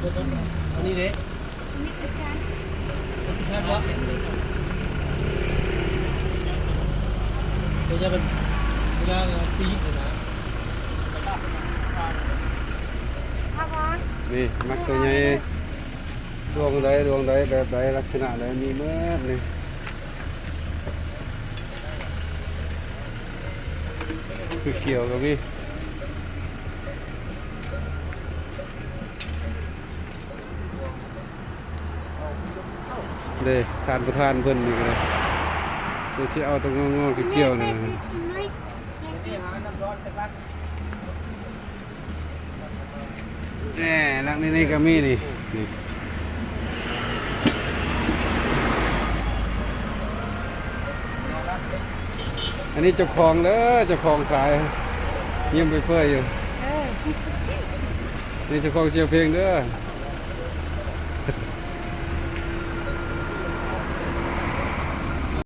ອັນນີ້ເດ້ ນີ້ຄືກັນ ສິບພັນບໍ່ ເວລາມັນ ເວລາປີນີ້ນະ ຖ້າວ່າ ນີ້ມັກໂຕໃຫຍ່ ດວງໃດ ດວງໃດ ແບບໃດ ລັກສະນະໃດ ມີໝົດນີ້ ຄືກ່ຽວກໍມີ. ເດ້ ທ່ານປະທານເພິ່ນນີ້ກໍໄດ້ ເພິ່ນຊິເອົາຕົວງໍໆກ່ຽວໆນີ້ ແນ່ ຫຼັງນີ້ ນີ້ກໍມີນີ້ ນີ້ ອັນນີ້ເຈົ້າຂອງເດີ ເຈົ້າຂອງຂາຍ ຍິ້ມເຜີຍໆຢູ່ ເອີ ນີ້ເຈົ້າຂອງສຽງເພງເດີ.